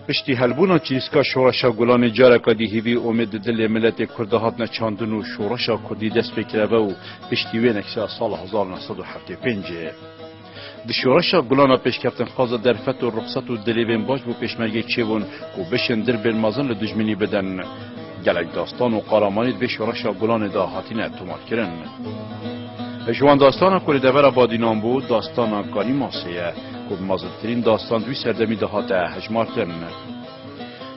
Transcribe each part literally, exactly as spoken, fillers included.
Piştî helbûna çirîska Şoreşa Gulanê careka dî hîvî û umêd di dilê miletê Kurda hatine çandin û şoreşa Kurdî dest pê kireve û piştî wê nexşa sala hezar neh sed û heftê pêncê. Di şoreşa Gulana pêşkeftinxwaza derfet û ruxset û dilêvên baş bo pêşmergê çêbûn ku bişên dirbên mezin li dijminî bidin. Gelek dastan û qaramanî di vê şoreşa Gulanê de hatine tomarkirin. Ji wan dastana ku li devera Badînan bû, dastana Kanîmasê ye, ku bi mezintirîn dastan di wî serdemî de hate hejmartin.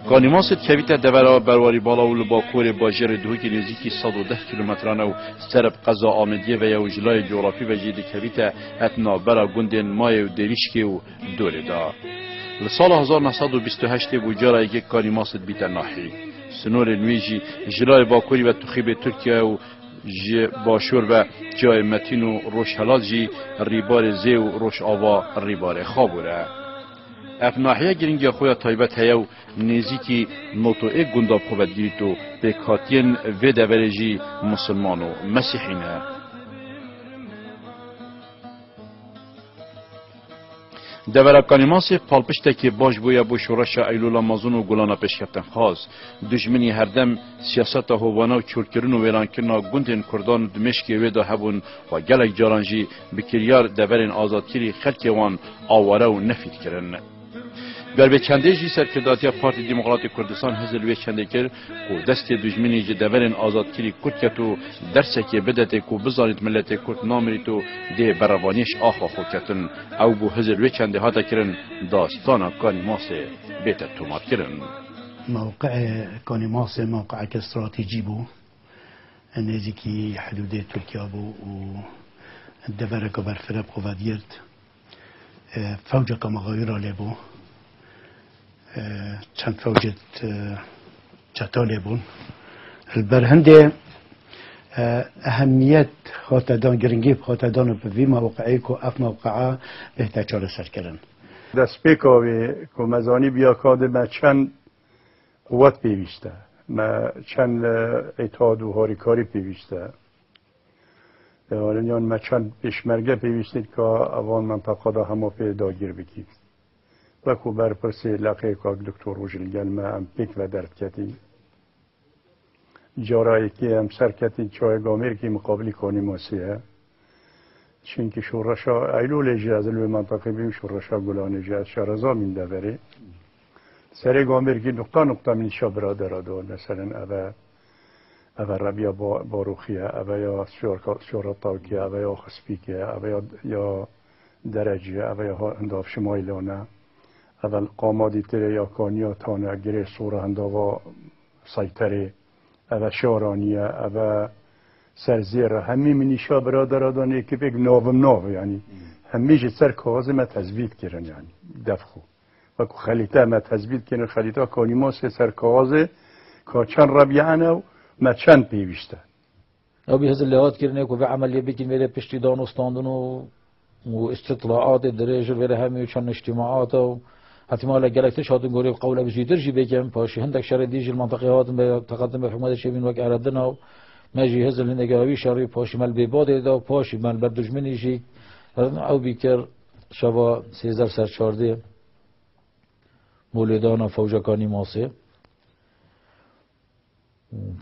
Kanîmasê dikevîte devera Berwarî Bala û li bakurê bajêrê Duhokê nêzîkî sed û deh kîlometran e û ser bi qeza Amêdiyê ve ye û ji layê cografî ve jî dikevîte het navbera gundên Mayê û Dêrîşkê û dorê de. Li sala hezar neh sed û bîst û heştê bû cara yekê Kanîmasê dibîte nahî. Sinorên wî jî ji layê bakurî ve tixîbê Tirkiye û ji başûr ve Çiyayê Metîn û Rojhelat jî Rîbarê Zê û Rojava Rîbarê Xabûr e. Ev nahiye girîngiya xwe ya taybet heye û nêzîkî nod û êk gunda bi xwe ve digirît û pêkhatiyên vê deverê jî misilman û mesîhî ne. Devera Kanîmasê palpiştekê baş bûye bo şoreşa Eylûla Mezin û Gulana Pêşkeftinxwaz. Dijminî herdem siyaseta hovana û çûrkirin û wêrankirina gundên Kurdan û dimêşkê wê de hebûn û gelek caran jî bi kiryar deverên azadkirî xelkê wan aware û nefî dikirin. Ber vê çendê jî serkirdatiya Partî Demokratîk Kurdistan hizir li wê çendê kir ku destê dijminî ji deverên azadkirî kurt ket û dersekê bidetê ku bizanît miletê kurd namirît û dê berevaniyê ji axa xwe ketin. Ew bû hizir li wê çendê hate kirin dastana Kanîmasê bête tomarkirin. Mewqeê Kanîmasê mewqeeke stratejî bû. Nêzîkî hidûdê Tirkiya bû û devereke berfireh bi xwe vedigirt. E, fewceke mexawîra lê bû. E, çend fewcê, e, çeta lê bûn. Li ber hindê, e, ehemiyet hate dan, giringî hate dan bi vî mewqeê ku ev mewqea bête çareserkirin. Destpêka wê ku me zanî biya ka de me çend quwet pêwîst e. Me çend, e, îtihad û harîkarî pêwîst e. E, yan me çend pêşmerge pêwîst in ka evan menteqa de hema pê dagir bikî. Wekû berpirsê leqê kak Doktor Rojî li gel me em pêk ve derdiketîn. Cara yekê em serketîn çayê Gamêrkî miqabilî Kanîmasê ye. Çimkî şoreşa Eylûlê jî ez li wê menteqê bîm, şoreşa Gulanê jî ez şareza bîm deverê. Serê Gamêrkî nuqta nuqta min nîşa biradera da. Meselen ev e, ev e Rebiya Ba-, Baroxî ye, ev e ya Şor-, Şora Tawkê ye, ev e ya Xispîkê ye, ev e ya, ya Derecî ye, ev e ya ha-, Hindav Şimaylan e, ev e li Qamadî tirê ya Kaniya Tane, Girê Sor e, Hindava Sayterê, ev e Şaranî ye, ev e Serzêr e. Hemî min nîşa biradera da nêkipêk navim nav, yanî hemî ji ser kaxizê me tezbît kirin, yanî dev xwe. Wekû xelîte me tezbît kirin, xelîta Kanîmasê ser kaxizê ka çend Rebiyan e û me çend pêwîst e. Ew bî hizir lê hat kirinê ku vê emeliyê bikin, vê lê piştî danûstandin û û îstitlaatê dirêj û vê re hemî û çend niştimaata û ihtimalê gelek tişt hatin gorî qewle bi zûtir jî bêkin. Paşî hindek şerê dî jî li menteqê hatin be teqedim be hikûmetê çêbîn wek Eredina û me jî hizir hindek ya wî şerî paşî me li Bêbadê da û paşî me li ber dijminî jî ew bî kir şeva sêzdeh ser çardê molêdana fewca Kanîmasê.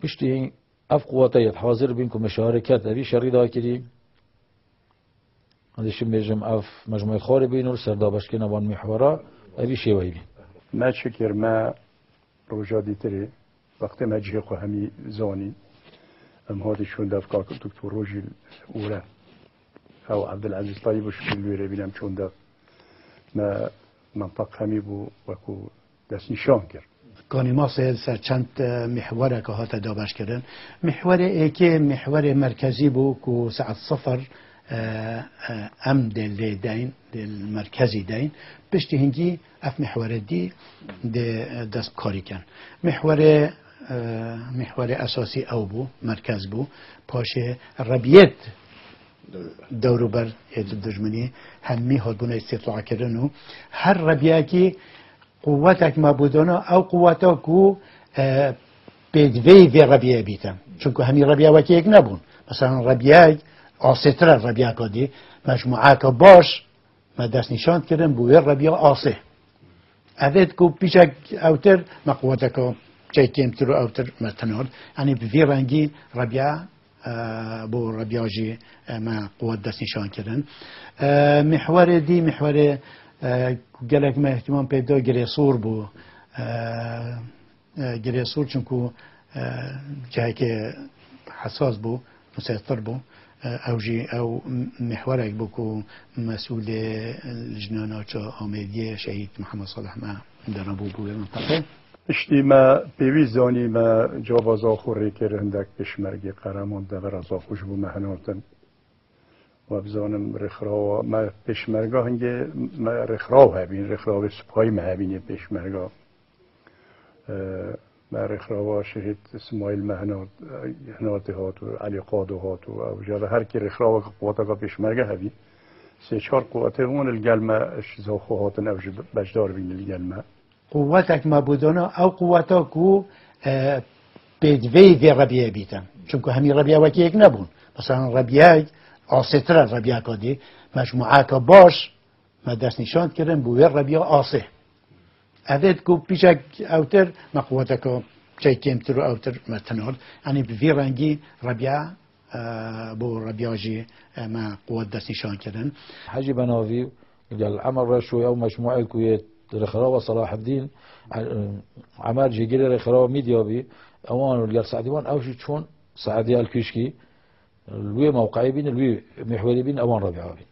Piştî ev quwete yet hazir bîn ku me şarê ket evî şerî dakirî. Hindê şim bêjim ev mecmuê xwarê bîn û li ser dabeşkirina van mîhwera evî şêweyî bîn. Me çi kir, me roja dîtirê, wextê me cihê xwe hemî zanî, em hatî çûn dev kak Doktor Rojî ûre. Ew Ebdulezîz Tayîb û Şikîr li wêrê bîn em çûn dev. Me menteq hemî bû wekû destnîşan kir. Kanîmasê ser çend, e, mîhwereke hate dabeşkirin. Mîhwerê êkê mîhwerê merkezî bû ku saet sifir, e, e, em dê lê deyn, dê li merkezî deyn. Piştî hingî ev mîhwerê dî dê, e, dest bi karî kin. Mîhwerê, e, mîhwerê esasî ew bû, merkez bû. Paşê rebiyet dewrûber ê di dijminî hemî hatbûne îstîtlakirin û her rebiyekî quwetek me bûdana, ew quweta ku, e, pêdiveyî vê rebiyê bîtin. Çunku hemî rebiya wekî yek nebûn. Mesela rebiyayek asêtir e rebiyaka dî, mecmuayeke baş me destnîşan kirin bo wê rebiya asê. Evêt ku pîçek ewtir me quweteke çey kêmtir û ewtir me tinard. Yanî bi vî rengî rebiya, e, bo rebiya jî, e, me quwet destnîşan kirin. E, mihwerê dî, mihwerê, e, ku gelek me îhtimam pê da girêsor bû. E, e, girêsor, çunku, e, cihekê hesas bû, musêtir bû. E, ew jî ew mihwerek bû ku mesûlê Lijna Navça Amêdiyê Şehîd Mihemed Salih me derabû bû wê minteqê. Piştî me pêwîst zanî, me cava Zaxo rê kir, hindek pêşmergê qereman devera Zaxo ji bo me hinatin. We bizanim rêxirawa me pêşmerga hingê me rêxiraw hebîn, rêxirawê sipayî me hebînê pêşmerga. E, me rêxirawa Şehîd Smaîl me hina, hinatê hat û Elî Qado hat û ew jî her kê rêxiraweke quweteke pêşmerge hebî. Sê çar quwetê wan li gel me ji Zaxo hatin ew jî beşdar bîn li gel me. Quwetek me bû dana, ew quweta ku, e, pêdiveyî vê rebiyê bîtin. Çunku hemî rebiya wekî yek nebûn. Mesela rebiyayek asêtir e rebiyaka dî, mecmuayeke baş me destnîşan kirin bo wê rebiya asê. Evêt ku pîçek ewtir me quweteke çey kêmtir û ewtir me tinard. Yanî bi vî rengî rebiya, e, bo rebiya jî, e, me quwet destnîşan kirin. Hecî Benavî, gel Emer Reşo, ew mecmuayê ku yê rêxirawa Selahedîn, e, Emer Cêgirê rêxirawa Mîdya bî, ewan gel Se'dî wan, ew jî çûn Se'dî Elkûşkî, li wê mewqeyê bîn, li wê mihwerê bîn, ewan rebîa bîn.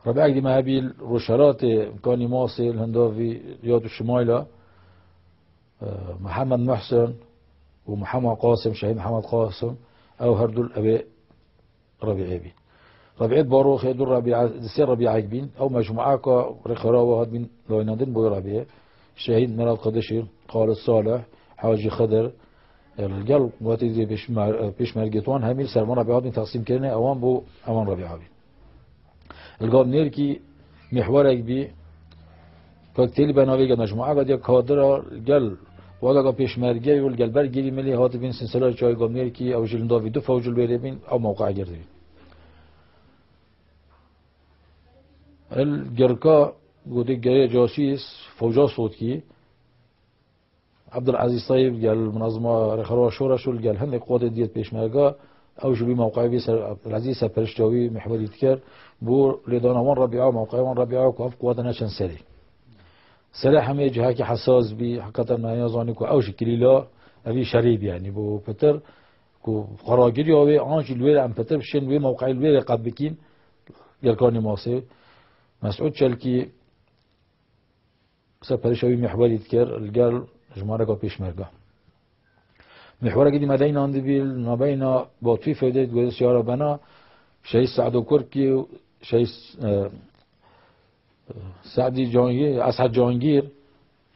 Rebîayek dî me hebî li Rojhelatê, Kanî Masê, li Hindavî, Riyad û Şimayla, e, Mihemed Muhsin û Mihemed Qasim, Şehîd Mihemed Qasim, ew her du li ewê rebîayê bîn. Rebîayê baroxê du rebîa, di sê rebîayek bîn, ew mecmuayeka rêxirawa hat bîn layînandin bo wê rebîayê. Şehîd Mirat Qidişî, Xalid Salih, Hacî Xidir, e, li gel wetî dê pêşmer-, e, pêşmergê wan hemî li ser van rebîa hat bîn teqsîm kirinê, ewan bo ewan rebîa bîn. Li gel Nêrkî mihwerek bî, koktêlî be navê gel mecmuayeka diya kadira gel wekeka pêşmerge û li gel ber gêrî milî hatibîn Sinsela Çayê gel Nêrkî, ew jî li Hindavî du fewc li wêrê bîn, ew mewqeya girtibîn. Li Girka gotê gerê casîs fewca Sotkî, Ebdulezîz Teyib gel minezima rêxerwa Şoreş û li gel hindek quwetê diyet pêşmerga, ew ji wî mewqeyê vî ser Ebdulezîz serperiştiya wî mihwerî dikir, bû lêdana wan rebîa, mewqeyê wan rebîa ku ev quwete neçin serê. Serê hemê cihekî hesas bî, heqîqeten me hêya zanî ku ew ji kilîla evî şerî bî, yanî bû pitir ku qeragiriya wê an jî li wê re em pitir bişên wê mewqeyê li wê re qet bikîn, gel Kanî Masê. Mesûd Çelkî, Ser perişa wî mihwerî dikir li gel jimareka pêşmerga. Mihwerekî dî me deynandibî li nabeyna Batûî Fewdê diguhê Siyara Bena, Şehîd Se'do Kurkî û Şehîd, e, Se'dî Cihangîr, Eshed Cihangîr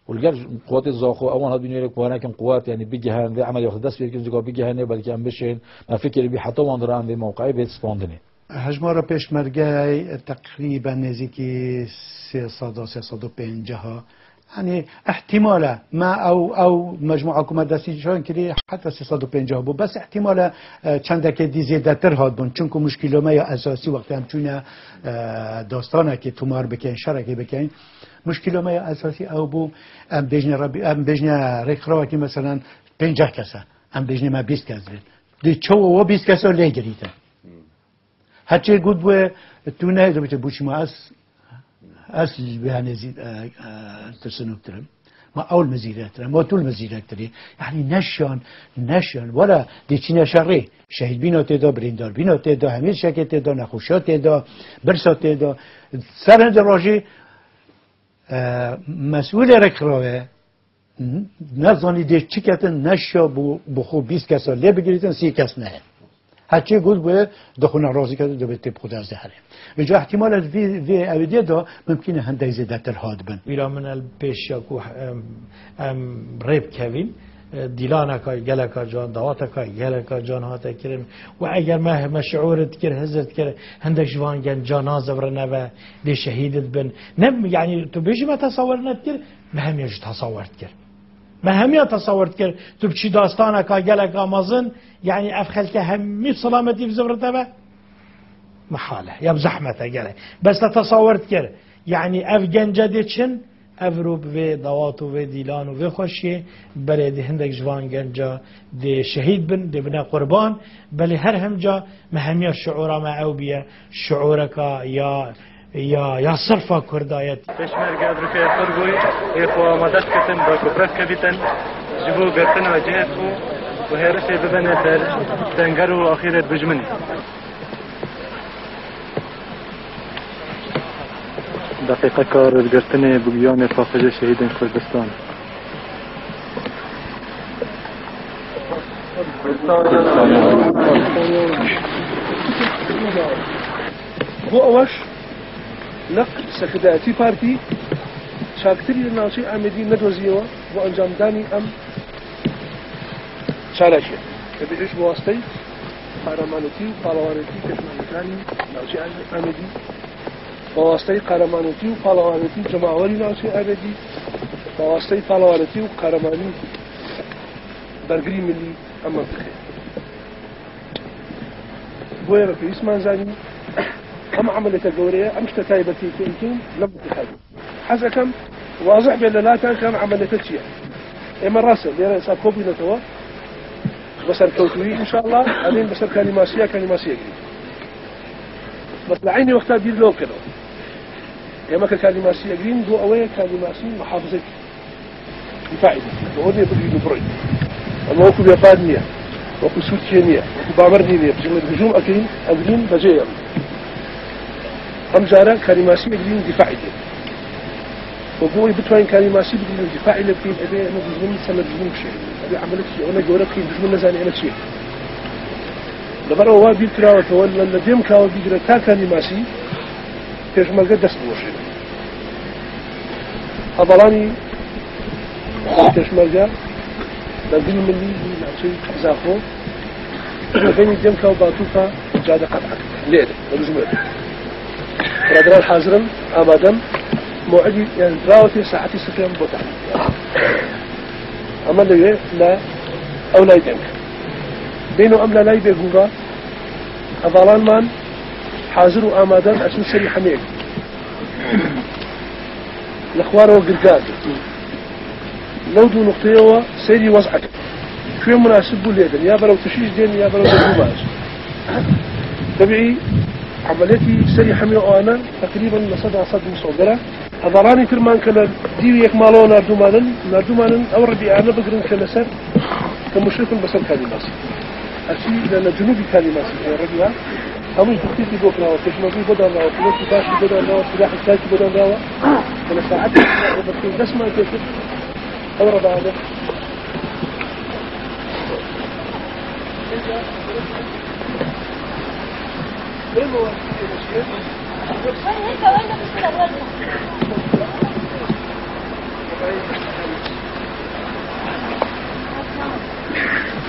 û li gel quwetê Zaxo ewan hat bîn wêrê ku nekin quwet, yanî bigihen vê emelê wextê dest pê bikin, zika bigihenê belkî em bişên, me fikir bî heta wan dira em vê mewqeyê bê spandinê. Hejmara pêşmergeyê teqrîben nêzîkî sê sed a, sê sed û pêncah a. Yanî ihtimal e, me ew, ew mecmua ku me destnîşan kirî heta sê sed û pêncah bû. Bes ihtimal e, e, çendekê dî zêdetir hatibûn. Çunku muşkîla me ya esasî wextê em çûne, e, dastanekê tomar bikeyn, şerekê bikeyn. Muşkîla me ya esasî ew bû, em bêjne rebî-, em bêjne rêkxirawekî meselen pêncah kes e. Em bêjne me bîst kes bîn. Dê çawa wa bîst kesa lê girîtin. Heçê got bûye, tu ne, dibêje, bû çima ez, ez li wê henê zî, e, e, tirsinoktir im. Ma ew li min zîrektir e, ma tu li min zîrektir î. Yanî neşan, neşan. Wela dê çîne şerê. Şehîdbîna tê de, birîndarbîna tê de, hemî tişekê tê de, nexweşiya tê de, birsa tê de. Ser hindê rojî, e, mesûlê rêkxirawê, Nezanî dê çi ketin, neşa bû, bi xwe bîst kesa lê bigirîtin, sî kes nehê. Heçê got bûye, dixwe nerazî kete, dibê tê bi xwe dest de herê. Vêca ihtimala vê, vê ewêdiyê de mimkîn e hindek zêdetir hatibin. Wîra min el pêş ya ku em, em rê bikevîn, e, dîlaneka geleka can, dawateka geleka can hate kirin. Û eger me, me şiûr dikir, hizir dikir, hindek ji van genca nazevre neve, dê şehîd dibin. Ne, yanî tu bêjî me tesawir nedikir, me hemiya jî tesawir dikir. Me hemiya tesawir dikir, tu biçî dastaneka geleka mezin, yanî ev xelke hemî bi selametî bi zivirî te be? Mehal e, ya bi zehmet e gelek. Bes te tesawir dikir, yanî ev gence dê çin, ev ro bi vê dawat û vê dîlan û vê xweşiyê, berê dê hindek ji van genca dê şehîd bin, dê bine qurban, belê her hemca me hemiya şiûra me ew biye, şiûreka ya, ya, ya sirfa kurdayet. Pêşmerge ev rûkê xwe bûy, ê xwe amade dikitin, ba ku bi rev kevîtin, ji bo girtina cihê xwe û hêrişê bibine ser senger û axîrê dijminê. Deqîqeka rêzgirtinê bi giyanê paqijê şehîdên Kurdistan. بۆ ئەوەش لەق سەرکردایەتی پارتی چاکتری لە ناوچەی ئامێدی نەدۆزیەوە بۆ ئەنجامدانی ئەم چالاکیە کە بێژ بۆ واستەی قارەمانەتی و پاڵەوانێتی پێشمەرگەکانی ناوچەی ئامێدی، بە واستەی قارەمانەتی و پاڵەوانێتی جەماوەری ناوچەی ئامێدی، بە واستەی پاڵەوانێتی و قارەمانی بەرگری ملی ئەم مەنتیقەیە. بۆیە بە پێویستمان زانی ئەم عملیەتە گەورەیە، ئەم شتە تایبەتی کە ئیتین لەم بکەن. حەز ئەکەم وازح بێت لە لاتان کە ئەم عملیەتە چییە. ئێمە ڕاستە لێرە ئێستا کۆبووینەتەوە بە سەرکەوتوویی، ئینشاءالله ئەبین بەسەر کالیماسیە، کالیماسیەگرین. بەس لە عینی وەختا بیر لەوە بکەنەوە، ئێمە کە کالیماسی ئەگرین بۆ ئەوەیە کالیماسی محافظەی دیفاعی بکەین، بەوە نیە بگرین و بڕۆین. ئەمە وەکو بێپار نییە، وەکو سوورکیە نییە، وەکو بامەر نییە، بژین هجوم ئەکەین، ئەگرین بەجێ ئەم. ئەم جارە کالیماسی ئەگرین دیفاعی دێت. و بۆ ئەوەی بتوانین کالیماسی بگرین و دیفاعی لێ بکەین، ئەبێ ئەمە دوژمن سەر لە دوژمن بشێ. ئەبێ عملێکی ئەوەنە گەورە بکەین، دوژمن نەزانێ ئەمە چییە. لەبەرەوە وا بیر کراوەتەوە لە، لە دێم کاوە بیگرە تا کالیماسی پێشمەرگە دەست بوەشێت. هەڤاڵانی پێشمەرگە لە گوندی ملی ناوچەی زاخۆ لە بینی دێم کاو باتووکە جادە قەتعە کرد. لێرە لە دوژمێت برادران حاضرن، ئامادەن. موعدی یان دراوەتێ ساعەتی سفرێن بۆ تەحلیل. ئەمە لەوێ لە ئەو لای دەنگ بین و ئەم لە لای بێگووڕە. هەڤاڵانمان حاضر و ئامادەن، ئەچن سەری حەمەیەک لە خوارەوە گرگار لەو دوو نقطەیەوە سەیری وەزعەکە کوێ مناسب بوو لێدن، یا بەرەو تشیش دێن یا بەرەو دەبووماش. دەبی عملیەتی سەری حەمێ ئەوانە تقریبا لە سەدا سەد مسۆگەرە. هەڤاڵانی ترمان کە لە دیوی یەک ماڵەوە ناردوومانن، ناردوومانن ئەو ڕبیعانە بگرن کە لەسەر، کە مشرفن بەسەر کالیماسی. ئەچی لە، لە جنوبی کالیماسی کە ڕبیعە هەمووی تخطیتی بۆ کراوە، پێشمەرگەی بۆ دانراوە، پلۆتی باشی بۆ دانراوە، سلاحی چاکی بۆ دانراوە، کە لە ساعەتی بەکەی دەستمان پێکرد ئەو ڕبیعانە.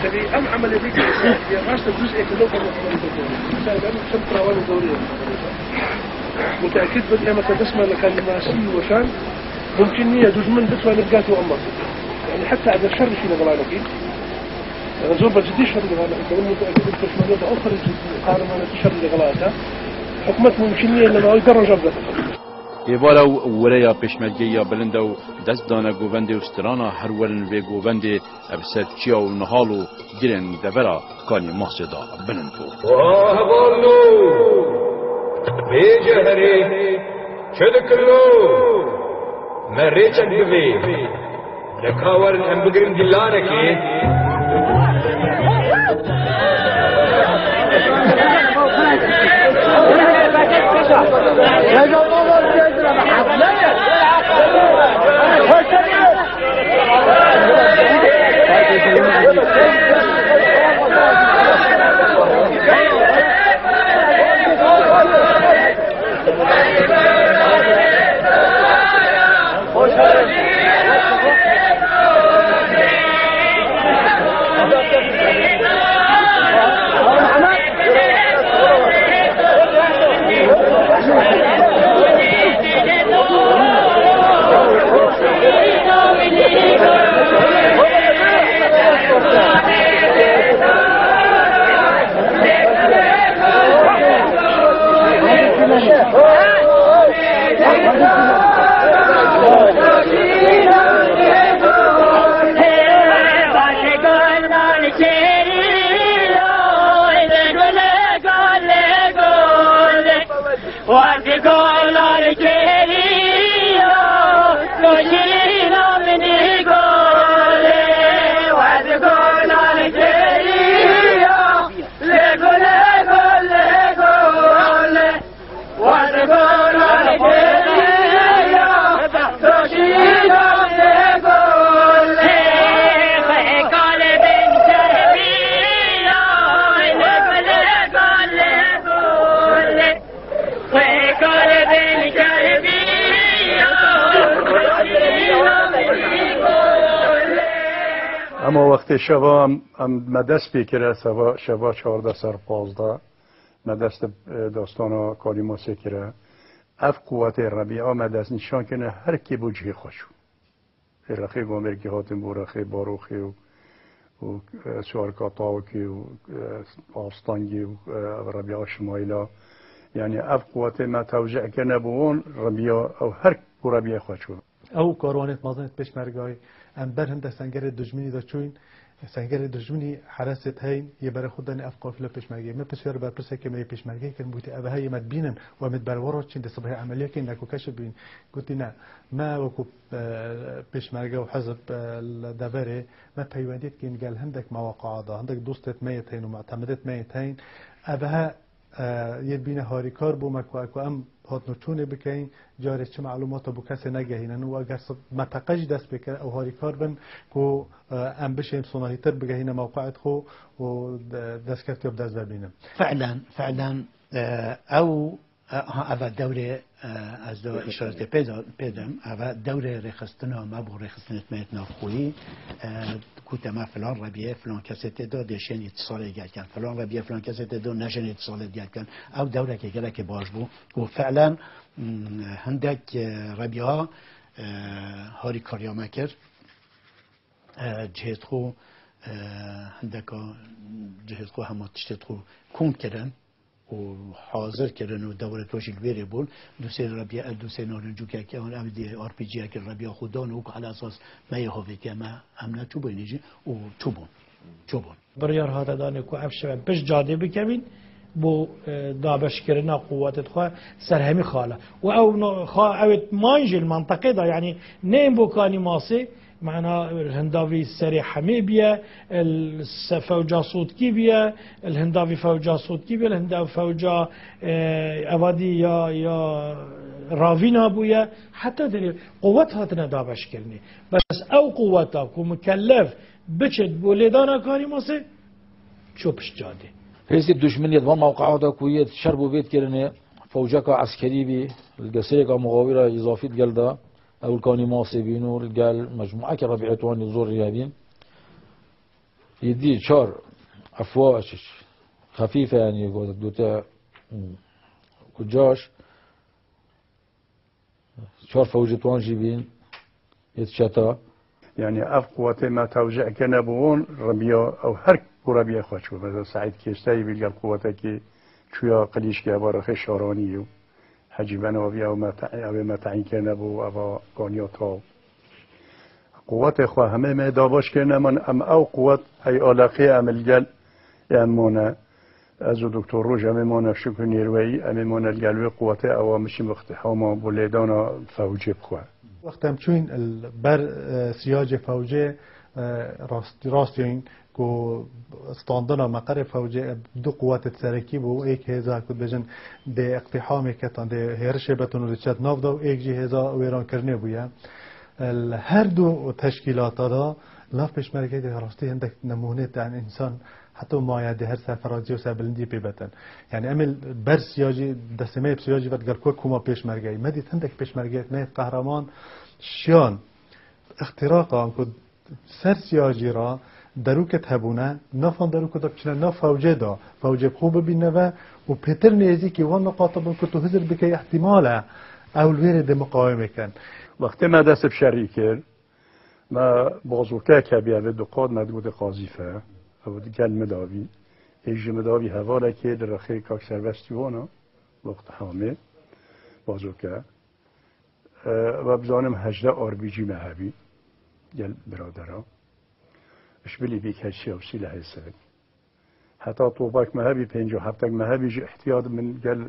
دەبێ ئەم عملیەتەی کە ئێستا ڕاستە جزئێکە لەو بەرنامەی دەکەین. مثال ئەم چەند فراوانی گەورەیە. متأكد بن ئێمە کە دەستمان لە کالیماسی وەشان، ممکن نییە دوژمن بتوانێت بگاتەوە ئەم مەرزە. یعنی حتی ئەگەر شەڕیشی لەگەڵا نەکەین، ئەگەر زۆر بە جدی شەڕی لەگەڵا نەکەین، دەبن متأكد بن پێشمەرگە بە ئەو خەرج قارەمانەتی شەڕی لەگەڵا ئەکا. حکومەت ممکن نییە لە ماوەی دە ڕۆژە بگاتە. ئێوارە و وەرەیا پێشمەرگەیە بلندە و دەست دانە گۆڤەندێ و سترانە هەر وەرن وێ گۆڤەندێ ئەب سەرچیا و نهاڵ و گرێن دەڤەرا کانی ماسێدا بلند بوو. واه بالو، بێجە هەرێ، چ دکلو، مە رێچەک ببێ، دەکا وەرن ئەم بگرن دیلانەکێ. Wextê şeva em, em me dest pê kire, şeva, şeva çardeh ser pazdeh, me dest, e, dastana Kalîmasê kire. Ev quwetê Rebîa me dest nîşan kirine, her kê bo cihê xwe çû. Rexê Gomerkê hatin bo rexê Baroxê û, û, e, Suarka Tawikê û, e, Astangê û, e, Rebîa Şimayla. Yani ev quwetê me tewzî kirine bo wan, Rebîa, ew her bo Rebîa xwe çû. Ew karwanêt mezin êt pêşmergayî, em ber hinde sengerê dijminî de çûyîn, sengerê dijminî heresêt heyn, yê berê xwe danê ev qafile pêşmergeyê. Me pisyar berpirseke me yê pêşmergeyê kirin, gotî, ev he yê me dibînin û em ê di berwara çin di sibhê emeliyekê nekokeşe bîn. Gotî, ne, me wekû, e, pêşmerge û hizb, e, li deverê me peywendiyê dikên gel hindek mewaqaa de, hindek dostêt me yê teyn û mutemedêt me yê teyn. Ev he e, yê bîne harîkar bû me ku, ku em hatin û çûnê bikeyin, carê çi melûmata bo kesê negehînin û eger s-, meteqe jî dest pê kir, ew harîkar bin ku, e, em bişên sonahîtir bigehîne mewqeet xwe û de-, destkeftiya bi dest ve bînin. Fi'len, fi'len, e, ew, e, ha, eva dewrê, e, ez do îşaretê pê da-, pê dem, eva dewrê rêxistina me bo rêxistinêt me yêt navxweyî, e, Ku te me filan rebiyê, filan kesê tê do, dê şên îtisalê gel ken. Filan rebiyê, filan kesê tê do, neşên îtisalê gel ken. Ew dewrekê gelekê baş bû. Û fi'len, mm, hindek, e, rebiya, e, harîkariya me kir. E, cihêt xwe, e, hindeka cihêt xwe hema tiştêt xwe kom kirin. û hazir kirin û dewrê to jî li wê rê bûn. Du sê rebiye, du sê narincûkekê an ev dê R P G yekê rebiya xwe dan û ku ala esas me yê hovêtiye me em ne çûbûyî jî û çûbûn. Çûbûn. Biryar hate danê ku ev şev em pişt cadê bikevîn bo, e, dabeşkirina quwetê xwe ser hemî xala. Û ew no-, xa-, ew ê mayîn jî li menteqê de, yanî neyên bo Kanî Masê, Mana, li hindavî serê hemê bûye, li se-, fewca sotkî bûye, li hindavî fewca sotkî bûye, li hindavî fewca, e, evadî ya, ya ravîna bûye, heta derê quwet hatine dabeşkirinê. Bes ew quweta ku mikellef biçe bo lêdana Kanî Masê, çû pişt cadê. Hêzê dujminê di van mewqea de ku yê şer bo vê dikirinê, fewceka eskerî bî, li gesereka muxawîra îzafî digel de, Ew li Kanî Masê bîn û li gel mecmueke Rebîetwanî zor riye bîn. Yê dî çar efwaç xefîfe, yanî gote, gote, ku caş çar fewcetwan jî bîn, yê çeta. Yani ev quwetê me tewzî kirine bo wan, Rebîa, ew her bo Rebîa xwe çû. Mesela Seîd Kêsteyî bî li gel quwetekî çûya Qilîşkê, eva rexê Şaranî û Hecî Benavî ew me te-, ew ê me teyîn kirine bo eva Kaniya Taw. Quwetê xwe hemê me dabaş kirine, min em ew quwet hey aleqeyê em li gel em mane. Ez û Doktor Roj em ê mane Şukur Nêrweyî, em ê mane li gel wê quwetê ewa min çî bi îqtîhama bo lêdana fewcê bixwe. Wextê em çûyîn li ber, e, siyacê fewcê, e, rast-, rastiyên ku standina meqerê fewcê du quwetê serekî bû, êk hêza ku dibêjin dê îqtîhamê ketan, dê hêrişê beton û diçet nav de û êk jî hêza wêrankirinê bûye. Li her du teşkîlata de nav pêşmergeyê de rastî hindek nemûnê te, yani însan heta maye dê her serferazî û serbilindî pê betin. Yani em ê ber siyacî, destê me yê bi siyacî ve digel ku koma pêşmergeyî. Me dît hindek pêşmergeyê me yê qehreman şiyan îxtîraqan ku ser siyacî re derûket hebûne, nav van derûkê de biçine nav fewcê de, fewcê bi xwe bibîne ve û pêtir nêzîkî wan niqata bin ku tu hizir bike, îhtîmal e ew li wê rê dê miqawimê kin. Wextê me dest bi şerî kir, me bazokek hebî, ev ê du qat me digote qazîfe, ew di gel min de bî. Ê ji min de bî hevalekê di rexê kak Serbestî wana, wexta hamê, bazoke. E, ve bizanim hejdeh R P G me hebî, gel biradera. Ji bilî bî keçiya û sîlehê ser. Heta topek me hebî, pêncî û heftek me hebî, ji ihtiyat min gel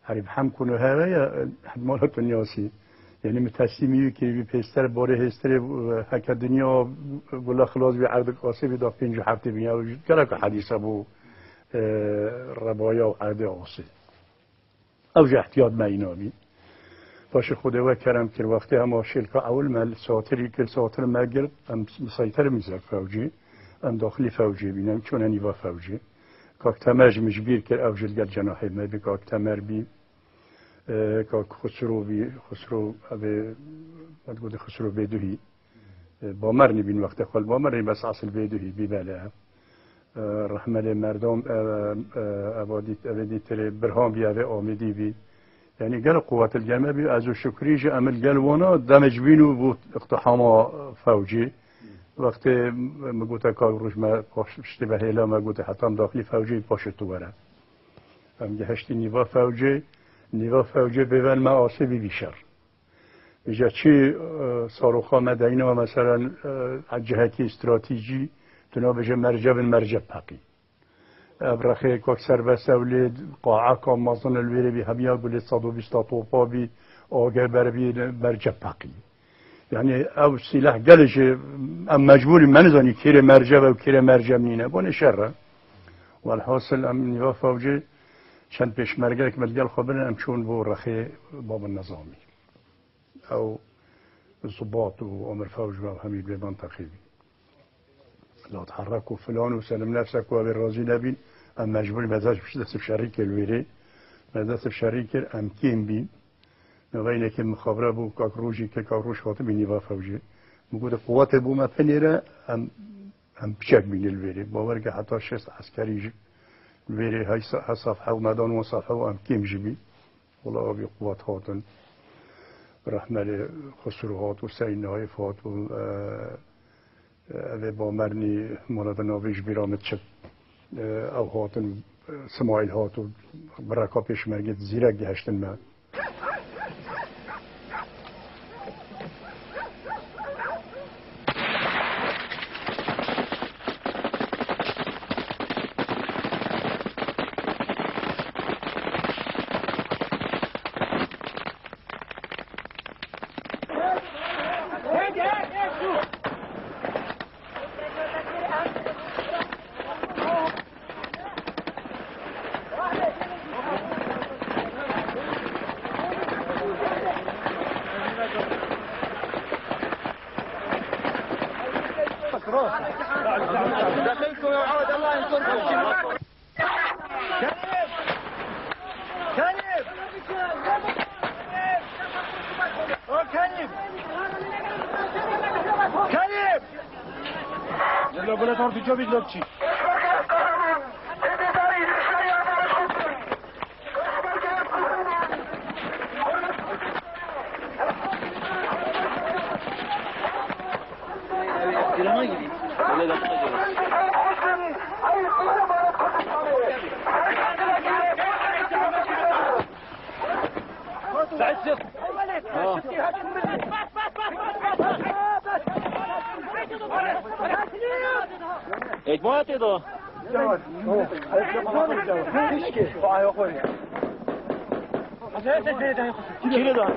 herî bi hem kunu heve ye, hemala tu niyasî. Yani min teslîmî wî kirî bî pêster, borê hêstirê, e, heke dinya gula xilas bî, erdek asê bî, da pêncî û heftê bî. Ya gelek hedîse bû, e, rebaya û erdê asê. Ew jî ihtiyat me îna bî. Paşê Xwedê we kerem kir, wextê hema şêlka ewil me li satirî kir, satir me girt, em misaytir mî ser fewcî, em daxilî fewcê bîn, em çûne nîva fewcê. Kak Temer ji min ji bîr kir, ew jî li gel cenahê me bî, Kak Temer bî, e, Kak Xusro bî, Xusro, ev ê, me digote Xusro Bêduhî. E, Bamernî bîn wextê xwe li Bamernî bes esil bê duhî bî bele. E, Rehmelê merdom, e, e, eva dît, evê dîtirê Birhan bî, evê Amêdî bî. Yanî gel quwet li gel me bî, ez û Şukrî jî em li gel wana demê ji bîn û bû iqtihama fewcî. Wextê min gote ka roj me paş piştî ve hêla me gote heta em daxilî fewcê paşê tu were. Em gihiştî nîva fewcê, nîva fewcê bêven me asê bî vî şer. Îja çi, e, saroxa me deyna, meselen, e, cihekî stratejî, tu nabêje merce bin merce peqî. Ev rexê kak serbest ew lê qaeka mezin li wêrê bî hemiya gulê sed û bîst a topa bî, age ber bî merce peqî. Yani ev sîleh gelê jî em mecbûrî me nizanî kêrê merce ve û kêrê merce nîne. Bonê şer e. Welhasil em nîva fewcê çend pêşmergeyek me li gel xwe birin em çûn bo rexê Babin Nizamî. Ew zubat û Omer Fewj ve hemî bê menteqî bî. La teherrek û filan û selim nefse ku ew ê razî nebîn, em mecbûr me dest, dest bi şerî kir wêrê. Me dest bi şerî kir, em kêm bîn. Navê yekê mixabere bû, kak Rojî, kek kak Roj hatibî nîva fewjê. Min gote, quwetê bû me pinêre, em, em piçek bîne li wêrê. Bawer ke heta şêst eskerî jî li wêrê hey sa-, her safhe û me dan wan safhe û em kêm jî bî. Wela avî quwet hatin. Rehmelê Xusrû hat û Seyn Naif hat û, e, e, evê Bamernî mala de navê ji bîra min çi. E, ew hatin, e, Simaîl hat û bireka pêşmergê zîrek gihiştin me. Ekmeğe tê da. Çile da.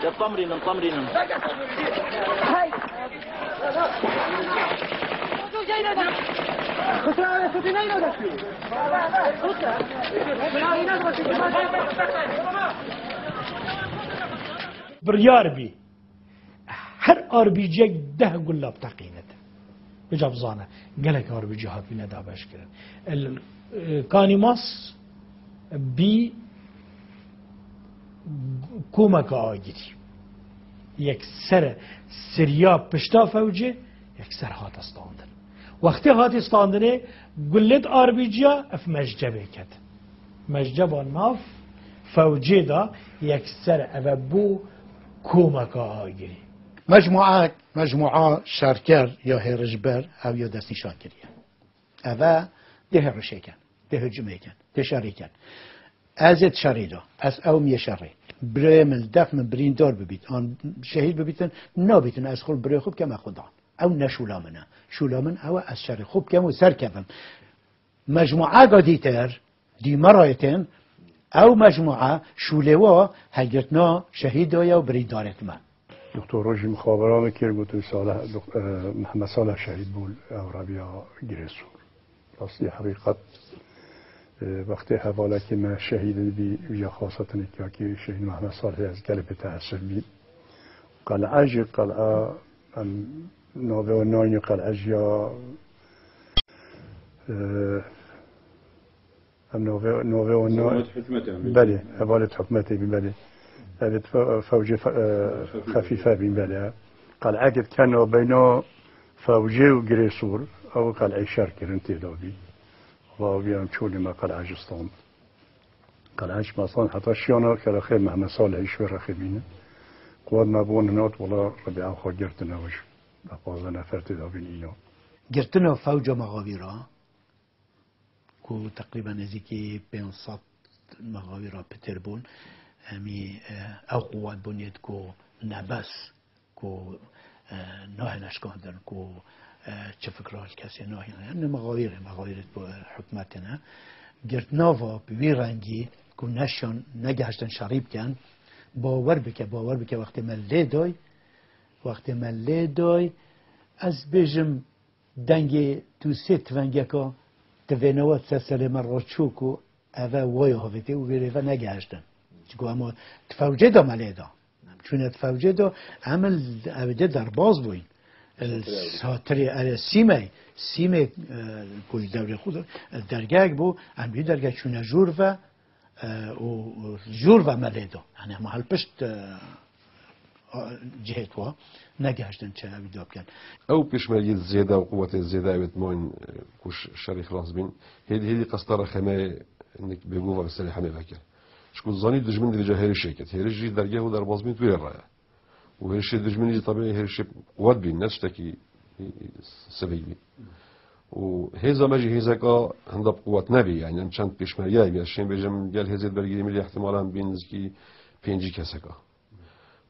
Ya, tamrînin, tamrînin. Biryar bî. Her R P G'yek deh gula biteqînit. Bica bizane, gelek R P G hatbîne dabeşkirin. El, e, Kanîmas bî komeka agirî. Yekser siriya pişta fewcê, yekser hate standin. Wextê hatî standinê, gulê di R P G'a ev mecebê ket. Meceba nav fewcê de yekser eve bû komeka agirî. Mecmua, mecmua şerker ya hêrişber ev ya destnîşan kiriye. Eve dê hêrişê ken, dê hicumê ken, dê şerî ken. Ez ê di şerî de, ez ew miyê şerê. Birayê min, def min birîndar bibît, an şehîd bibîtin, nabîtin ez xwe li birayê xwe bikeme xudan. Ew ne şûla min e. Şûla min ew e ez şerê xwe bikem û serkevim. Mecmueka dîtir, dîmerayetên, ew mecmua şûlê wa hegirtina şehîda ye û birîndarêt me. Doktor Rojî mixabera min kir, gotin Salih, dok-, e, Mehmet Salih şehîd bû, ew reviya Girêsûr. Rastî heqîqet, e, wextê hevalekî me şehîdin bî, ya xasetin kiyakî şehîd Mehmet Salihê ez gelek bi teessuf bî. Qel'e jî qel'e, em navê wan nayînî qel'e jî ya, e, Em navê, navê wan na- Hevalet hikûmetê em bî. Belê, hevalet hikûmetê bî, belê. Ev fe-, fewcê fe-, e, Xefîfe. Xefîfe bî, belê. Qel'ekê dikene beyna fewcê û Girêsûr, ew qel'ê şer kirin tê de bî. Valla bî em çolê me qel'e ji stand. Qel'e ji me stand heta şiyana kerexê Mehmet Salihê ji wê rexê bînin. Quwet me bi wan hinat, wala Rebiya xwe girtin ew ji. Bi pazdeh nefer tê de bîn îna. Girtina fewca Mexawîra, ku teqrîben nêzîkî pênc sed mexawîra pitir bûn. Em î, e, ew quwet bûn yêt ku nebes, ku, e, nahêne şikandin, ku, e, çi fikra li kesê nahêne. Em ne mexawîrê, mexawîrê ku, e, hikûmetê ne. Girtina va bi wî rengî ku neşan, negehiştin şerî bikin, bawer bike, bawer bike wextê me lê day, wextê me lê day, ez bêjim, dengê tu sê tivengeka tivênewa ser serê me re çû ku eve waya havêtê û vê rê ve negehiştin. Çiku em di fewcê de me lê da. Em çûne di fewcê de, em li evê de derbaz bûyn. Li Satirê, erê, Sîmey, Sîmê, e, ku ji dewrê xwe de, e, dergehek bû, em wî dergeh çûne jûr ve, e, û, û jûr ve me lê da. Yani em hel pişt, e, a, cihê xwe negehiştin çi ew da bikin. Ew pêşmergê zêde û quwetê zêde ew ê dimayîn, e, ku ş-, şerî xilas bîn. Hêdî, hêdî qesta rexemeyê nik bêguva li serê hemê vekir. Çiku zanî dijmin divêca hêrişê ket. Hêriş jî dergeh û derbazbîn wî rê re ye. Û hêrişê dijminî jî tabi hêrişê quwet bîn, ne tiştekî, e, sivîk bî. Û hêza me jî hêzeka henda bi quwet nebî. Yani em çend pêşmergeyê bî. Ez şên bêjim gel hêzê bergirî milî ihtimala em bîn nizikî pêncî keseka.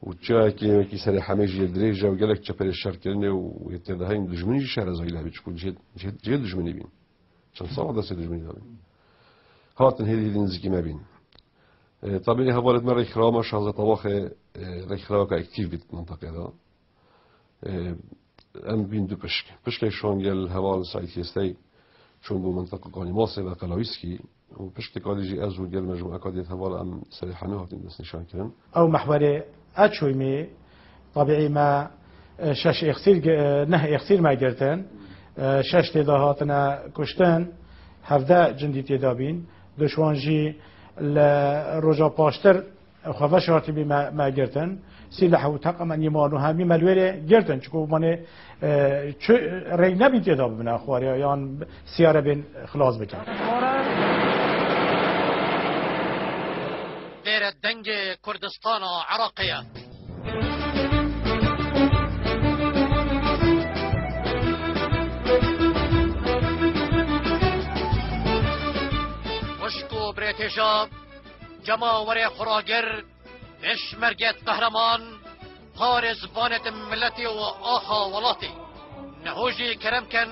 Û çiyayekî wekî serê hemê jî yê dirêj e û gelek çeperê şerkirinê û yê têdahîn dijminî jî şerezayî hebî, çiku cihê, cihê, cihê dijminî bîn. Çend sala destê dijminî de bîn. Hatin hêdî hêdî nizikî me bîn. E, tabi hevalêt me rêkxirawa me Şahzad Tawaxê, e, rêkxiraweka aktîf bît mintaqê de. E, em bîn du pişk. Pişkek şan gel heval Saîd Kêstey çûn bû mintiqa Kanîmasê ve Qelawîskî û pişkek alî jî ez û gel mecmueka dê heval em serê hemê hatin destnîşan kirin. Ew mehwerê eçûymî, tabiî me, e, şeş êxsîr ge-, e, neh êxsîr me girtin. E, şeş tê de hatine kuştin, hevdeh cindî tê de bîn. Du ji wan jî li roja paştir Xwe veşartî bî me, me girtin. Sîleh û teqemen yî man û hemî me li wê rê girtin. Çiku manê, e, çi rêk nebî tê de bibine xwariya yan siyare bên xilas bikin. Vêre dengê Kurdistana Iraqê ye. Xwişk û birêtêja, cema werê xuragir, pêşmergêt qehreman, parêzvanêt miletî û axa welatî. Neho jî kerem ken,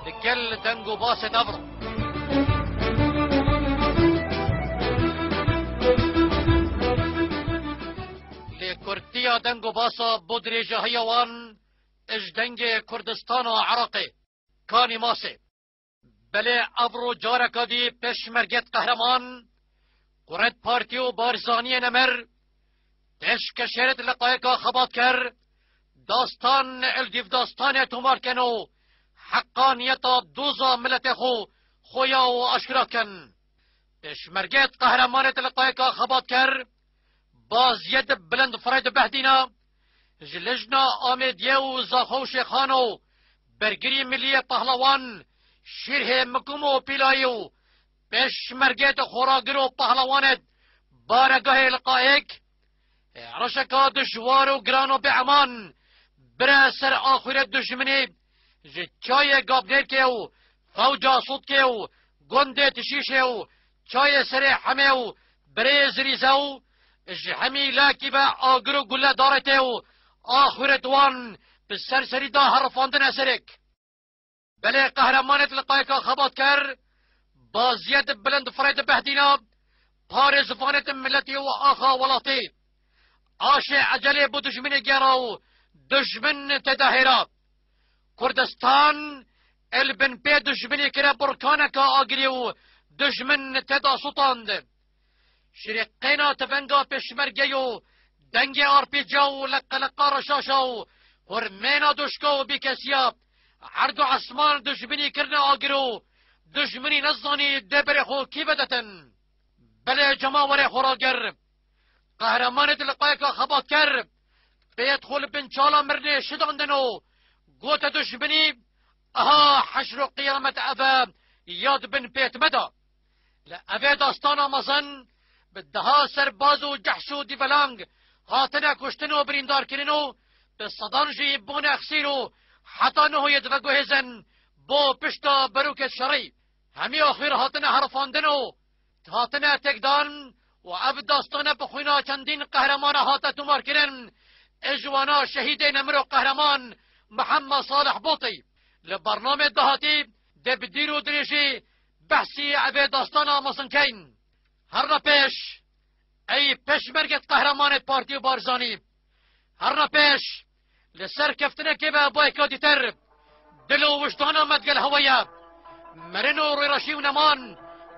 digel deng û basêt evro. deng û basa bo dirêjahiya wan ji dengê Kurdistana Iraqê. Kanî Masê. Belê evro careka dî pêşmergêt qehreman, quret partî û Barzaniyê nemir, teşke şerêt li qayeka xebatkar, dastan el dîvdastanê tomar ken û heqaniyeta doza miletê xwe xoya û aşkira ken. Pêşmergêt qehremanêt li qayeka xebatkar, Baziyed Bilind Fred Behdîna, ji Lijna Amêdiyê û Zaxo û Şêxan û Bergirî Miliyê Pehlewan, Şîrhê Mikum û Pîlayî û pêşmergêt xoragir û pehlewanêt baregahê li qayek, ê, reşeka dijwar û giran û bêeman bire ser axûrê dijminê, ji çayê Gabnêrkê û fewca Sûtkê û gundê Tişîşê û çayê Serê Hemê û birê Zirîze û ji hemî lakî ve agir û gule daretê û axûrê di wan bi serserî de herifandine serek. Belê qehremanêt li qayeka xebatkar, Baziyed Bilind Fred Behdîna, parêzvanêt miletê û axa welatê, aşê ecelê bo dijminê gera û dijmin tê de hêra. Kurdistan el bin pê dijminê kire burkaneka agirê û dijmin tê de sutand. Şirê qêna tivenga pêşmergê û dengê arpêca û leqeleqa reşaşa û hurmêna doşka û bêkesiya erd û esman dijminî kirine agir û dijminî nezanî dê berê xwe kî vedetin. Belê cemawerê xwe rager, qehremanêt li qayeka xebatkar, pêyet xwe li bin çala mirinê şidandin û gote dijminî, aha heşr û qiyamet ev e, ya di bin pêt me de. Li evê dastana mezin bi deha serbaz û cehş û dîvelang hatine kuştin û birîndarkirin û bi sedan jî bûne xisîr û heta niho yê diveguhêzin bo pişta berûkê şerî. Hemî axir hatine herifandin û hatine têkdan û ev dastane bi xwîna çendîn qehreman hate tomarkirin. Ê ji wana şehîdê nemir û qehreman Mihemed Salih Botî. Li bernamê dahatî dê bi dîr û dirêjî behsî evê dastana mezin keyn. Herre pêş, ey pêşmergêt qehremanêt Partî û Barzanî. Herre pêş, li ser keftinekê ve bayeka dîtir, dil û wijdana me digel hewe ye. Mirin û rêreşî û neman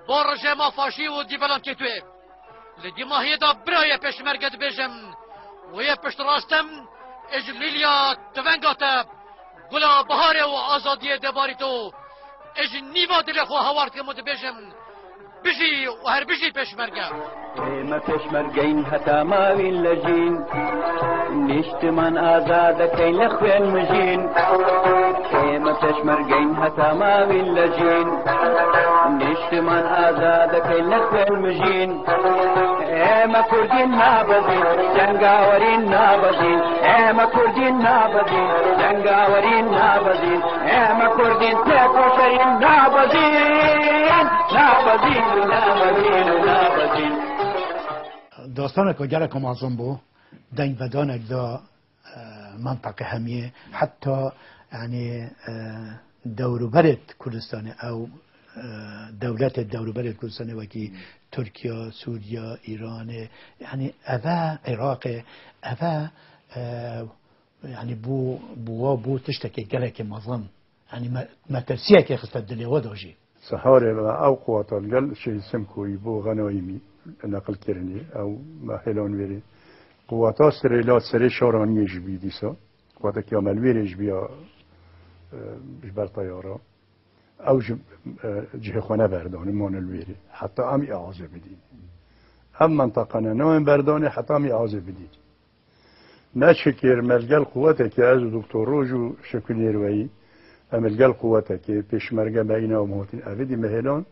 bo rejêma faşî û dîvelankê tu yê. Li dîmahiyê de birayê pêşmerge dibêjim, wê yê piştrast im, ê ji lîliya tivenga te, gula biharê û azadiyê dê barîto, ê ji nîva dilê xwe hawar dikim û dibêjim, bijî û her bijî pêşmerge. Ême pêşmergeyn heta mawîn lejîn, niştiman azade keyn li xwên mijîn. Ême pêşmergeyn heta mawîn lejîn, niştiman azade keyn li xwên mijîn. Ême Kurdîn nabezîn, cengawerîn nabezîn. Ême Kurdîn nabezîn, cengawerîn nabezîn. Ême Kurdîn têkoşerîn nabezîn. Nabezîn, nabezîn, nabezîn. Dastaneke gelek mezin bû, dengvedanek da, e, menteqê hemiyê, heta, yanî, e, dewrûberê Kurdistanê, ew, e, dewletê dewrûberê Kurdistanê wekî Tirkiye, Sûriye, Îranê, yanî eve Iraqê, eve, e, yanî bû, bû wa bû tiştekê gelekê mezin. Yanî me-, metirsiyekê xiste dilê we de jî. Siharê ve ew quwata li gel Şehîd Simkoyî bo Xenayîmî neqil kirinê, ew me hêlan wêrê. Quwata Sirêla serê Şaraniyê ji bî dîsa. Quwateke me li wêrê ji bîya, e, ji ber teyara. Ew ji, e, cihê xwe neberdanê, mane li wêrê. Heta em ê azê bidîn. Ev menteqe ne, nayên berdanê heta em ê azê bidîn. Neçikêr me li gel quwetekê, ez û Doktor Roj û Şekur Nêrweyî, em li gel quwetekê, pêşmerge me îna em hatin evê dî me hêlan.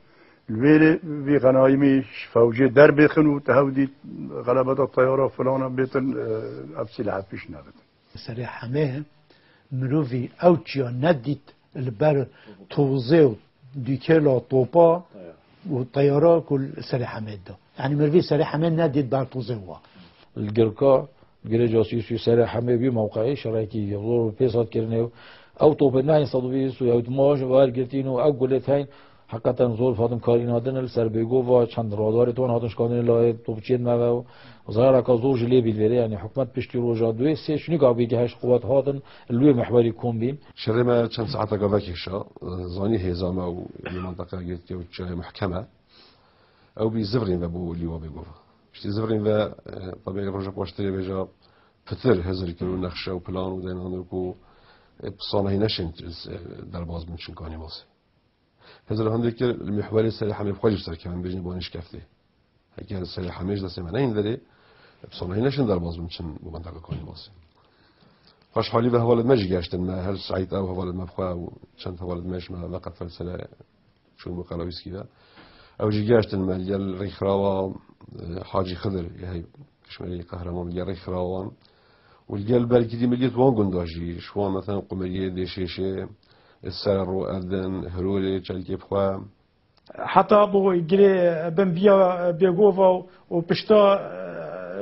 Li wêrê vî Xenayîmî ji fewcê derbêxin û te hew dît xelebeta teyara filana bêtin, e, ev sîlehet pêş nebidin. Serê hemê mirovî ew çiya nedît li ber tozê û dûkêla topa û teyara ku li Serê Hemê de. Yanî mirovî Serê Hemê nedît ber tozê wa. Li Girka, girê casûsî Serê Hemê wî mewqeyê şerekî zor û pês hat kirinê û ew topê nehên sed û bîst û hewt maj wergirtîn û ew gulê tên Heqeten zor hatin karînadin li ser Bêgova, çend radarê ton hatin şikandinê layê topçiyên me ve û zarareka zor jî lê bî li vêrê. Yanî hikûmet piştî roja duê sê şûnîka bî gihişt quwet hatin li wê mihwerî kom bîn. Şerê me çend saeteka vekêşa, zanî hêza me û li mintaqeya girtî û çiyayê muhkem e. Ew bî zivrîn ve bo lîwa Bêgova. Piştî zivrîn ve, e, tabî roja paştirê vêja pitir hizir kilo nexşe û plan û deynanir ku, e, pisanehî neşên, e, derbaz bin çin kanî masê. Hizir hindê kir li mihwerê Serê Hemê xwe jî serkevin bêjin bo nişkeftê. Heke Serê Hemê ji destê me neyên derê, pisanehî neşin derbaz bin çin bo menteqa kanî masê. Xweşhalî ve hevalê me jî geştin me, her Seîd ew hevalê me bi xwe û çend hevalê me ji me veqet fel sere çûn bo Qerawîskî ve. Ew jî geştin me li gel rêxirawa, e, Hacî Xidir, yê hey Pêşmergeyê Qehreman li gel rêxirawan û li gel bergirî milî wan gunda jî, ji wan mesela Qumeriyê, Dêşêşê, Serero, Erdin, Hirorê, Çelkê bi xwe. Heta bo girê bin viya Bêgova û pişta,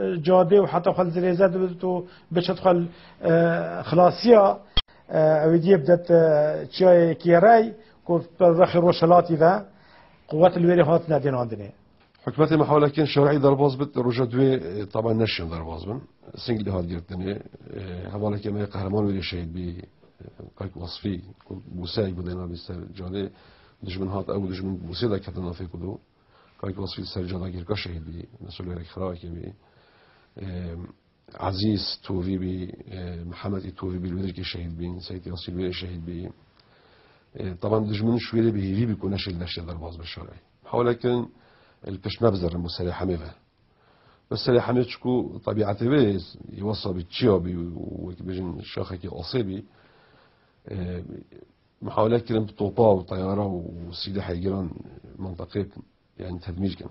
e, cadê û heta xwe li zirêze dibit û biçit xwe, e, xilasiya, e, ewêdiyê bidet, e, çiyayê Kêrey ku bi rexê rojhilatî ve quwet li wêrê hatine dênandinê. Hikûmetê mihawelekin şerî derbaz bit, roja duê, e, taban neşin derbaz bin. Singilî hat girtinê, e, hevalekê me Qehreman wêrê şehîd bî, e, Kak Wasfî, ku bûseyek bidêna bî ser cadê, dijmin hat ew dijmin bûsê de ketin nafê ku do. Kak Wasfî ser cada girka şehîd bî, mesul wêrek xirawekê bî. E, Ezîz Tovî bî, e, Mihemed Î Tovî bî, li Wêdirkê şehîd bîn, Seyîd Yasîn wê şehîd bî. E, taban dijmin ji wêrê bi hêvî bî ku neşê li deştê derbaz bi şerê. Hewle kirin, e, li pişt me bizerin bo Serê Hemê ve. Bi Serê Hemê çiku tebîetê wê yê wesa bî, çiya bî û wekî bêjin şaxekî asê bî. E, muhawele kirin bi topa û teyara û sîlehê giran mintaqê yani tedmîr kin.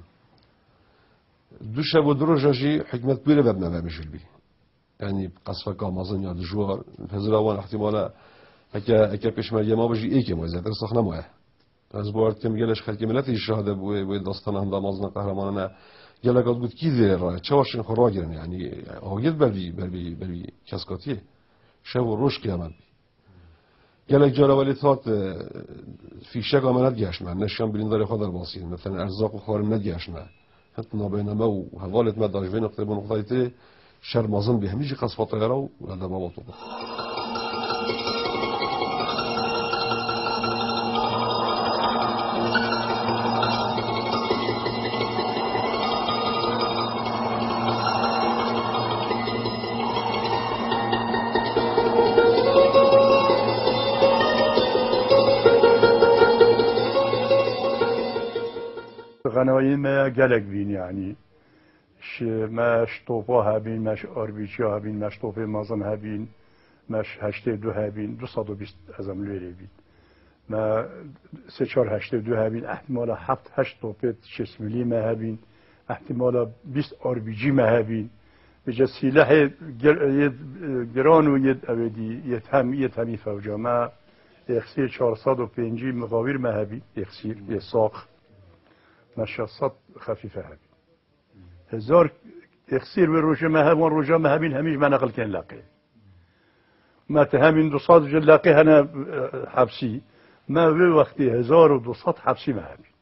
Du şev û du roja jî hikûmet bûyê ve me ve mijûl bî. Yani qesfeka mezin ya dijwar, hizira wan ihtimala heke, heke pêşmerge ma bijî êkê ma zêdetir sax nemaye. Ez bawer dikim gelek xelkê miletê jî şahide bû wê, wê dastana hinda mezin a qehremanane. Gelek hat got kî dêrê raye, çawa şin xwe ragirin yani, agir bervî, bervî, bervî keskatiyê. Şev û roj qiyamet bî. Gelek cara welê hat, e, fîşeka me nedigeşt me, neşan birîndarê xwe derbasî, mesela erzaq û xwarin nedigeşt me. Hit nabeyna me û hevalêt me da ji vê noqteyê bo noqtayê tê şer mezin bî, hemî jî qesfa teyara û elde baba topa. Xenayê me gelek bîn, yanî. Ji me ji topa hebîn, me ji arbîçiya hebîn, me ji topê mezin hebîn, me ji heştê du hebîn, du sed û bîst ez em li wêrê bîn. Me sê çar heştê du hebîn, ehtimala heft heşt topê şêst milî me hebîn, ehtimala bîst arbîcî me hebîn. Vêce sîlehê gir-, yê, e, giran û yê ewêdî, yê hem, yê hemî fewca me, êxsîr çar sed û pêncî mixawîr me hebîn, êxsîr, yê sax. Me şeş sed xefîfe hebîn. Hezar êxsîr wê rojê me hebûn, roja me hebîn, hemî ji me neqil kên leqê. Me ti hemîn du sed ji leqê hene, e, hepsî. Me wê wextê hezar û du sed hepsî me hebîn.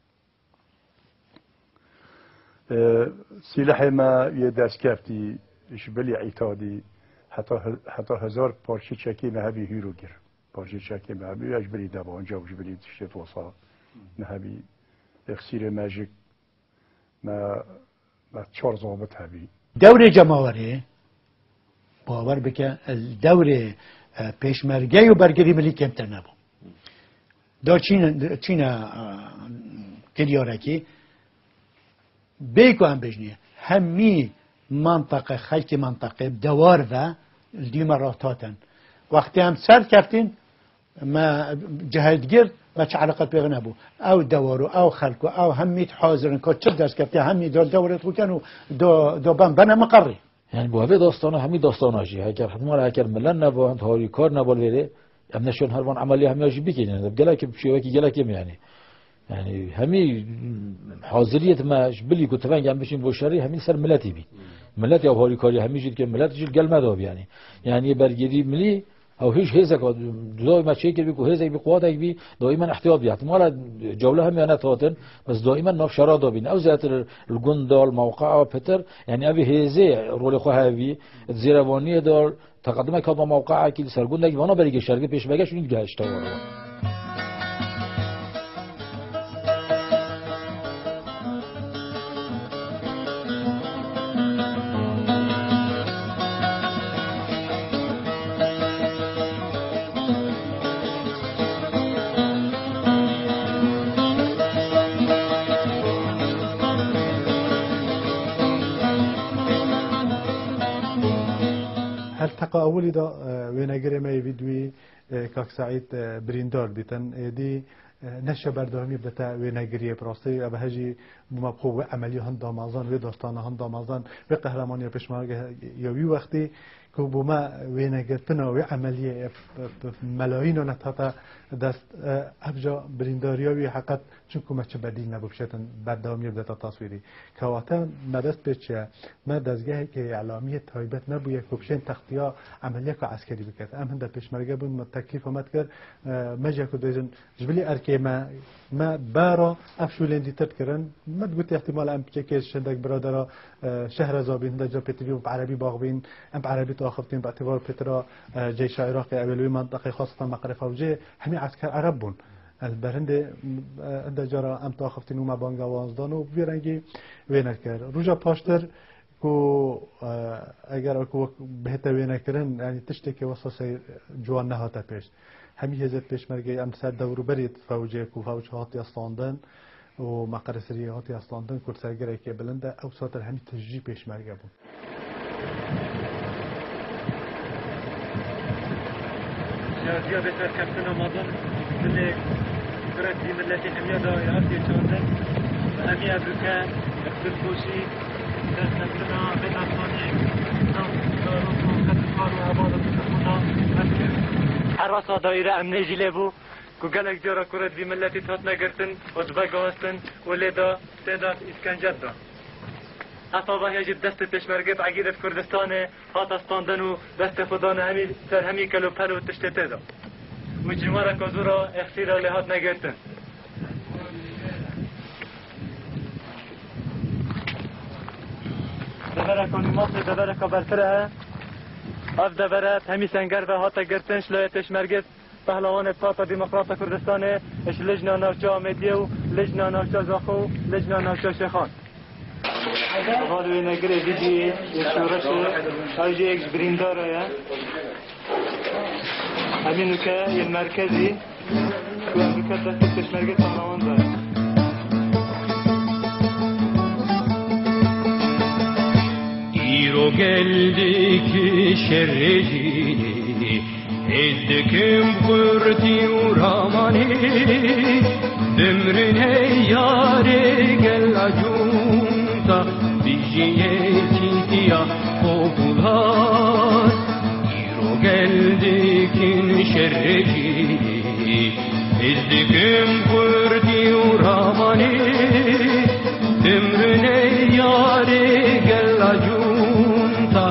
E, sîlehê me yê destkeftî ji bilî îtadî heta he-, heta hezar parçe çekê me hebî hîr û gir. Parçe çekê me hebî ya ji bilî debanca û ji bilî tiştê tosa me hebî. Êxsîrê me jî me, me çar zabit hebî. Dewrê cemawerê, bawer bike, li dewrê, e, pêşmergeyê û bergirî milî kêmtir nebû. Da çîne, çîne, e, kiryarekî, bê ku em bêjinê, hemî menteqe, xelkê menteqê bi dewar ve li dî me rahat hatin. Wextê em ser keftîn, me cihê digirt, me çi eleqet pê ve nebû. Ew dewar û ew xelk û ew hemî hazir in, ku çi dest keftiye, hemî do dewrê xwe ken û do, do ben, bene miqerrî. Yani bu hevê dastana, hemî dastana jî, heker hikûmet, heker milet neba, harîkar neba li vêrê, em neşên her van emeliya hemiya jî bikin, yani gelek bi şêwekî gelek em yani. Yani hemî haziriyet me ji bilî ku tiveng em biçin bo şerî, hemî ser miletî bî. Milet ya harîkarî hemî jî dikin, milet jî li gel me de bî yani. Yani bergirî milî, Ew hîç hêzek, dawî me çêkiribî ku hêzek bî, quwatek bî, dawîmen ihtiyat bî. Ehtimala cewle hemiya net hatin, bes dawîmen nav şera da bîn. Ew zêdetir li gund da, li mewqea pitir, yanî ev hêzê rolê xwe hevî, di zêrevaniyê da, teqedimeke da mewqeekî li ser gundekî vana berî geşerge pêşmerge şûnî digehişte wan. Her teqa ewilî de, e, wênegirê me yê vî duyî, e, Kak Seîd, e, birîndar dîtin. Êdî, e, neşe berdewamî bidete wênegiriyê. Bi rastî ev hejî bû me bi xwe wê emeliyê hin damezan, wê dastana hin damezan, wê qehremaniya pêşmerge ya wî wextî ku bû me wênegirtina wê emeliyê, e, p-, p-, melayîna net hate dest, e, ev ca birîndariya wî heqet, çunku me çi bedîl nebû bişêtin berdewamiyê bidete taswîrî. Kewate me dest pê çi ye? Me dezgehekê îlamiyê taybet nebûye ku bişên textiya emeliyeka eskerî biket. Em hinde pêşmerge bûn, me teklîfa me dikir, e, me jî ku dibêjin, ji bilî erkê me, me bera ev şûlên dîtir dikirin. Me digotî, ihtimal em piçekê ji hindek biradera, e, şehre zabîn, hindek ca pêtivî bi erebî baxivîn, em bi erebî diaxiftin, bi îtibar pêtira, e, ceyşa Iraqê, ewê li wê menteqê xwestan meqrê fewcê, hemî esker ereb bûn. Ez berhindê, e, hinde cara em diaxiftin û me banga wanzdan û bi vî rengî wê nekir. Roja paştir, ku, e, eger ew ku wek bihête wênekirin, yanî tiştekê wesa sey ciwan nehate pêş. Hemî hêzê pêşmergeyê em li ser dewrûberê fewcê ku fewc hatiye standin û meqerê siriyê hatiye standin ku li ser girekê bilind e, ew satir hemî tijî pêşmerge bûn. Şaziya vê serkeftina mezin dilê kurek vî miletî hemiya da hatiye çandin. Hemiya bike dilxweşî serkeftina vê destanê nav zarok û qetirxan û hevalên Tirkû da hevkir. Herasa daîre emnê jî lê bû ku gelek cara kurek vî miletî hatine girtin û dibe guhastin û lê da tê de îskence da. Heta vahya jî destê pêşmerge bi egîdê Kurdistanê hate standin û destê xwe dane hemî ser hemî kel û pel û tiştê tê de. Û cîmareka zora exsîra lê hatine girtin. Devereka nîmasê devereka berfireh e. Ev devere hemî senger ve hate girtin, ji layê pêşmerge Pehlewanê Parta Demokrata Kurdistanê, ji Lijna Navçe Amêdiyê û Lijna Navçe Zaxo û Lijna Navçe Şêxan. Heval wênegirê vîdyoyê yê şoreşê, ew jî yek ji birîndara ye. Hemî nûke yên merkezî ku em biket destê pêşmergê pehlewan dayê. Îro gel dikin şerê jî, ez dikim xurtî û ramanî, bimrine yarê gela cûnta, bijî yekîtiya popular. Îro gel dikin şerê jî, ez dikim xurtî û ramanî, bimrine yarê gela cûnta,